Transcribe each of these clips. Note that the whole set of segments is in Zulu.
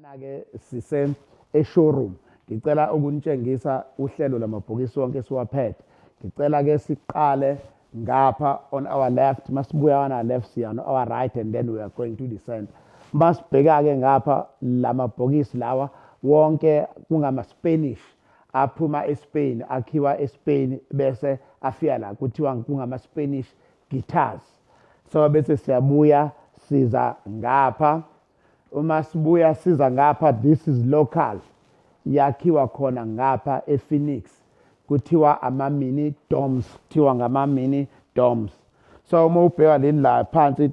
Lana-ke sise e-showroom. Ngicela ukunitshengisa uhlelo lamabhokisi wonke esiwaphethe. Ngicela-ke siqale ngapha on our left, masibuya on our left siya on our right, and then we are going to the center. Masibheka-ke ngapha, lamabhokisi lawa wonke kungama-Spanish aphuma eSpain, akhiwa eSpain bese afika la, kuthiwa kungama-Spanish guitars. So bese siyabuya siza ngapha. Uma sibuya siza ngapha, this is local, yakhiwa khona ngapha ePhoenix, kuthiwa ama-mini domes, kuthiwa ngama-mini domes. So uma ubheka leli la phansi,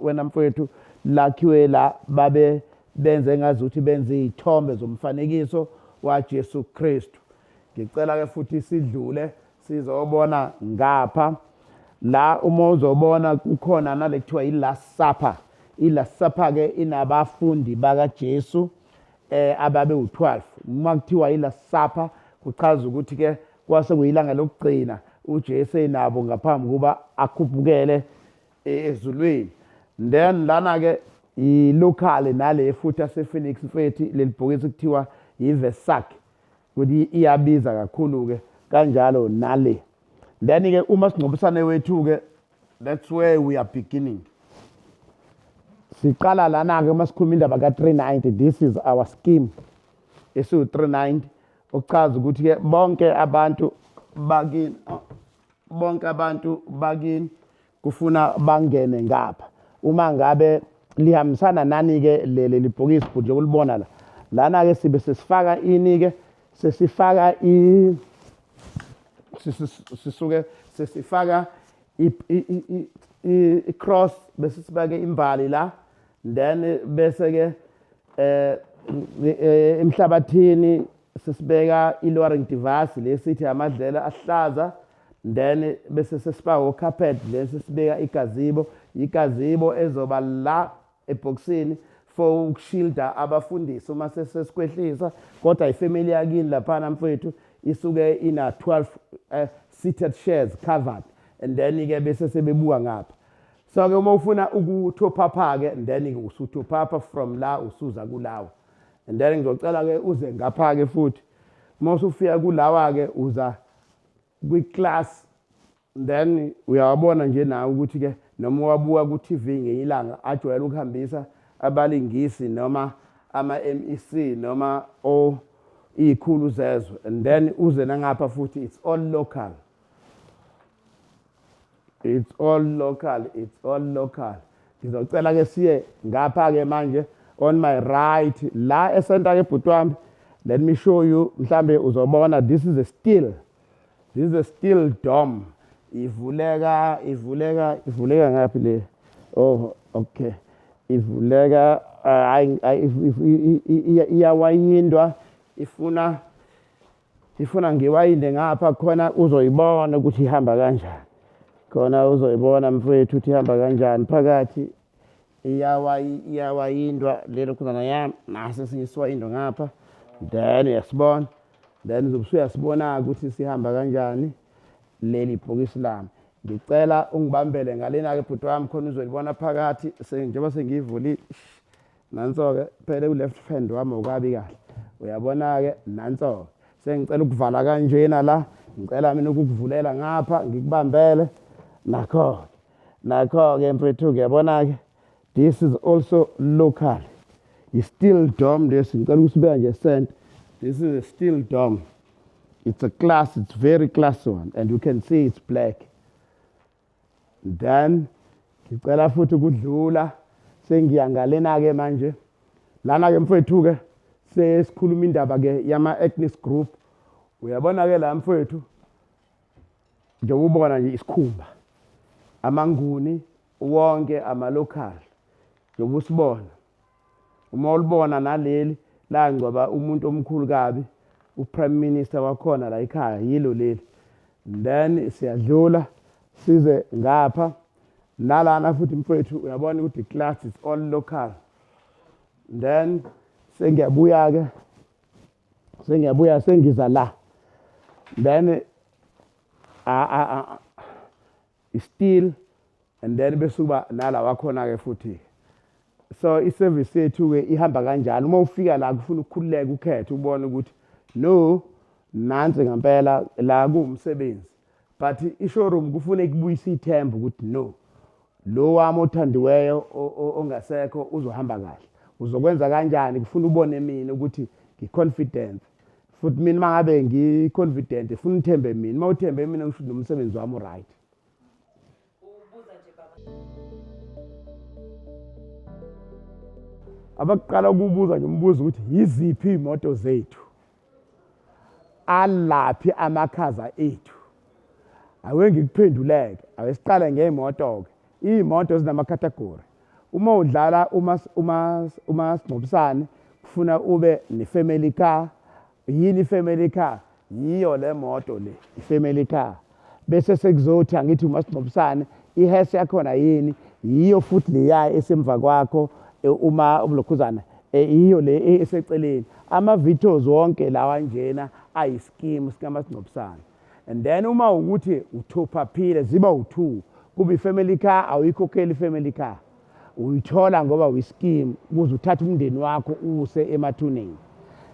wena mfowethu, lakhiwe la babe benze ngazuthi benze iy'thombe zomfanekiso waJesu Kristu. Ngicela-ke futhi sidlule sizobona ngapha la. Uma uzobona, kukhona nale kuthiwa i-Last Supper. I-Last Supper-ke inabafundi bakaJesu ababe u-12. Uma kuthiwa i-Last Supper, kuchaza ukuthi-ke kwase kuyilanga lokugcina uJesu enabo ngaphambi kuba akhuphukele ezulwini. Then lana-ke i-local nale futhi ase-Phoenix mfethu, leli bhokisi kuthiwa i-Versace, ukuthi iyabiza kakhulu-ke kanjalo nale. Then-ke uma singcobisane wethu-ke, that's where we are beginning. Siqala lana-ke uma sikhuluma indaba ka-390. This is our scheme esiwu-390, okuchaza ukuthi-ke bonke abantu bakini, bonke abantu bakini kufuna bangene ngapha. Uma ngabe lihambisana nani-ke leli bhokisi bhuti, njengoba la lana-ke sibe sesifaka ini-ke, sesifaka i sisuke sesifaka i-cross, bese sibeke imbali la, then bese-ke emhlabathini sesibeka i-lowering device lesithi amadlela ahlaza, then bese sesifaka o-carpet, lesi sibeka i-gazebo, i-gazebo ezoba la ebhokisini for uku-shielda abafundisi uma sesikhwehlisa. Kodwa i-family yakini laphana mfethu isuke ina 12 seated chairs covered, and then ke bese sebebuka ngapha. So ke uma ufuna uku-top up-ke, then ke usu-top up from la usuza kulawa, and then ngizocela ke uze ngapha ke futhi. Uma usufika kulawa ke, uza kwi-class, then uyawabona nje nawe ukuthi ke noma wabuka ku-TV ngenye ilanga ajwayele ukuhambisa abalingisi noma ama-MEC noma o iy'khulu zezwe. And then uze nangapha futhi, it's all local, it's all local, it's all local. Ngizocela ke siye ngapha ke manje on my right la e-center ke bhuti wami. Let me show you, mhlambe uzobona, this is a steel, this is a steel dome. Ivuleka, ivuleka, ivuleka ngaphi le? Oh, okay, ivuleka, hayi, iyawayindwa, ifuna ngiwayinde ngapha khona uzoyibona ukuthi ihamba kanjani. Khona uzoyibona mfowethu ukuthi ihamba kanjani phakathi. Iyawayindwa lelo khuzana yami, nasi esinye isiwayindo ngapha, then uyasibona, then uzobe usuyasibona ukuthi sihamba kanjani leli bhokisi lami. Ngicela ungibambele ngalena-ke bhuti wami, khona uzolibona phakathi njengoba sengiyivulile. Nanso-ke phela, u-left hand wami awukabi kahle, uyabona-ke. Nanso-ke sengicela ukuvala kanjena la, ngicela mina ukukuvulela ngapha, ngikubambele. Nakho-ke, nakho-ke mfethu, kuyabona-ke, this is also local, i-steel dome lesi. Ngicela ukusibeka nje center. This is a steel dome. It's a class, it's very class one, and you can see it's black. Then ngicela futhi ukudlula, sengiya ngalena-ke manje. Lana-ke mfowethu-ke sesikhuluma indaba-ke yama-ethnic group. Uyabona-ke la mfowethu, njengoba ubona nje isikhumba, amaNguni wonke ama-local, njengoba usibona. Uma ulibona naleli langcwaba umuntu omkhulu kabi, u-prime minister wakhona la ekhaya, yilo leli. Then siyadlula size ngapha nalana futhi mfowethu, uyabona ukuthi class is all local. Then sengiyabuya-ke, sengiyabuya, sengiza la, then steel, and then bese kuba nalawa khona-ke futhi. So i-service yethu-ke ihamba kanjalo. Uma ufika la kufuna ukukhululeka, ukhethe, ubone ukuthi no, nansi ngempela la kuwumsebenzi. But i-showroom kufuna ikubuyisa ithemba ukuthi no, lo wami othandiweyo ongasekho uzohamba kahle. Uzokwenza kanjani? Kufuna ubone mina ukuthi ngi-confident. Futhi mina uma ngabe ngi-confident, funa uthembe mina. Uma uthembe mina, ngisho nomsebenzi wami u-right. Ubuza nje baba. Abaqala ukubuza nje umbuzo ukuthi yiziphi iy'moto zethu, alaphi amakhaza ethu. Ake ngikuphenduleke, ake siqale ngey'moto-ke. Iy'moto zinama-category. Uma udlala umasingcwabisane kufuna ube ne-family car. Yini i-family car? Yiyo le moto le, i-family car. Bese sekuzothi angithi umasingcwabisane, i-hearse yakhona yini? Yiyo futhi leya esemva kwakho, uma ulokhuzana, yiyo le eseceleni. Ama-Vitos wonke lawa njena ayiskimu sikamasingcwabisane. And then uma ukuthi uthophaphile ziba u-2, kuba i-family car, awuyikhokheli i-family car. Uyithola ngoba uyiskimu ukuze uthathe umndeni wakho use emathuneni.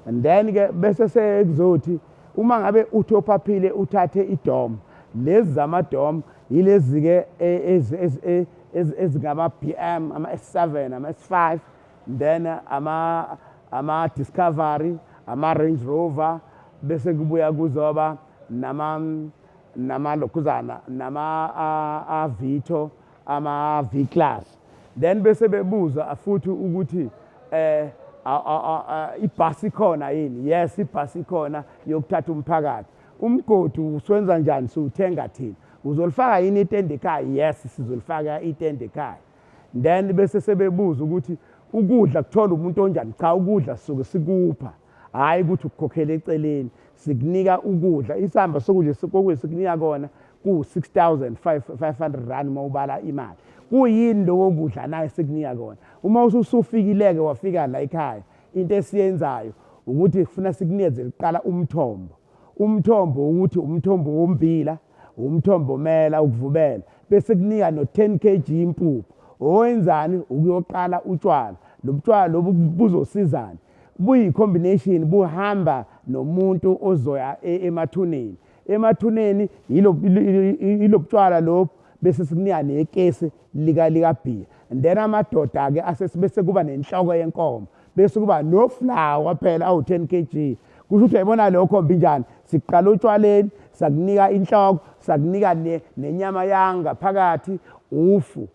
And then ke bese sekuzothi uma ngabe uthophaphile uthathe idom. Lezi zamadom yilezi ke ezingama BM, ama S7, ama S5, then ama Discovery, ama Range Rover, bese kubuya kuzoba nama lokhuzana, nama a Vito, ama V class. Then bese bebuza futhi ukuthi ibhasi ikhona yini? Yes, ibhasi ikhona yokuthatha umphakathi. Umgodi uswenza njani? Siwuthenga thina. Uzolifaka yini itende ekhaya? Yes, sizolifaka itende ekhaya. Then bese sebebuza ukuthi ukudla kuthola umuntu onjani? Cha, ukudla sisuke sikupha, hhayi ukuthi ukukhokhela eceleni. Sikunika ukudla, isamba sokudla kokudla sikunika kona ku-6500 rand uma ubala imali. Kuyini lokho kudla naye sikunika kona? Uma usufikile-ke wafika la ekhaya, into esiyenzayo ukuthi kufuna sikunikeze kuqala umthombo. Umthombo ukuthi umthombo wommbila, umthombo omela ukuvubela, bese kunika no-10 kg impuphu. Owenzani? Ukuyoqala utshwala. Lo butshwala lobu buzosizana, buyi-combination, buhamba nomuntu ozoya emathuneni. Emathuneni yilo butshwala lobu, bese sikunika nekesi likabhiya. And then amadoda-ke bese kuba nenhloko yenkomo, bese kuba nofulawa phela awu-10 kg. Kusho ukuthi uyayibona lokho mbinjani, siqala utshwaleni, sakunika inhloko, sakunika nenyama yangaphakathi, ufu,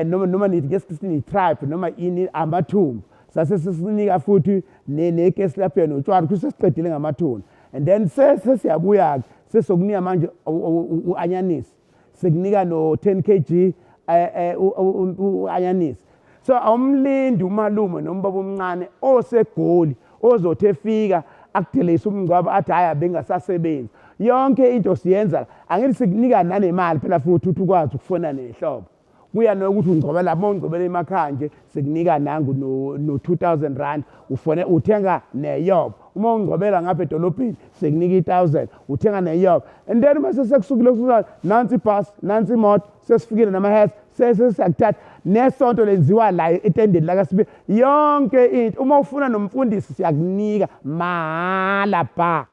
noma nithi ngesikhathi ni-tripe noma ini, amathumbu. Sase sisinika futhi nekesi lapho notshwala, kusho sesiqedile ngamathuna. And then sesiyabuya-ke sesokunika manje u-anyanisi, sikunika no-10 kg u-anyanisi. So awumlindi umalume noma ubaba omncane oseGoli ozothi efika akudelise umngcwabo athi hhayi abengasasebenzi. Yonke into siyenza, angithi sikunika nanemali phela futhi ukuthi ukwazi ukufona nehlobo. Kuya nokuthi ungcwabela, uma ungcwabela emakhaya nje sikunika nangu no-2000 rand, ufone uthenga neyobo. Uma ungcwabela ngapha edolobheni sikunika i-1000, uthenga neyobo. And then uma sesekusukile kusuka nansi ibhasi, nansi imoto, sesifikile nama-hearse, sesiyakuthatha. Nesonto lenziwa la etendeni lakaSibiya. Yonke into. Uma ufuna nomfundisi siyakunika mahhala bha.